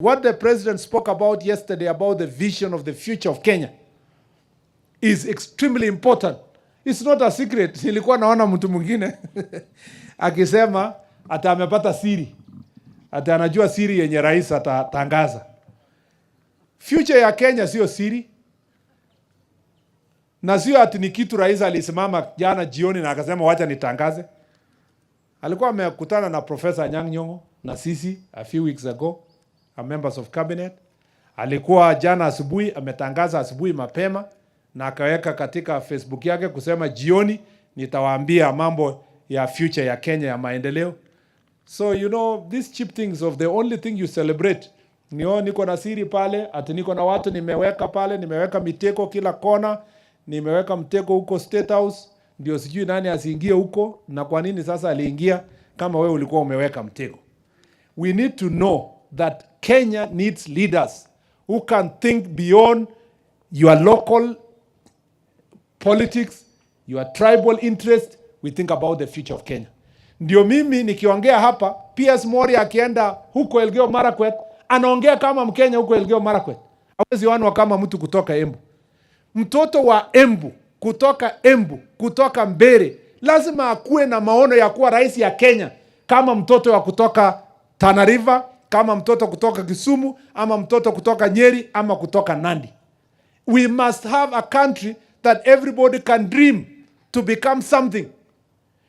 What the president spoke about yesterday about the vision of the future of Kenya is extremely important. It's not a secret. Nilikuwa naona mtu mwingine akisema ata amepata siri, ata anajua siri yenye rais atatangaza. Future ya Kenya sio siri, na sio ati ni kitu rais alisimama jana jioni na akasema wacha nitangaze. Alikuwa amekutana na Professor Anyang' Nyong'o na sisi a few weeks ago, a members of cabinet. Alikuwa jana asubuhi ametangaza asubuhi mapema na akaweka katika Facebook yake kusema jioni nitawaambia mambo ya future ya Kenya ya maendeleo. So these cheap things of the only thing you celebrate ni, "Oh, niko na siri pale, ati niko na watu nimeweka pale, nimeweka mitego kila kona, nimeweka mtego huko State House, ndio sijui nani asiingie huko." Na kwa nini sasa aliingia kama wewe ulikuwa umeweka mtego? We need to know that Kenya needs leaders who can think beyond your local politics, your tribal interest. We think about the future of Kenya. Ndio mimi nikiongea hapa, PS Mworia akienda huko Elgeyo Marakwet anaongea kama Mkenya huko Elgeyo Marakwet, hawezi onwa kama mtu kutoka Embu. Mtoto wa Embu, kutoka Embu, kutoka Mbeere, lazima akuwe na maono ya kuwa rais ya Kenya kama mtoto wa kutoka Tana River, kama mtoto kutoka Kisumu, ama mtoto kutoka Nyeri, ama kutoka Nandi. We must have a country that everybody can dream to become something.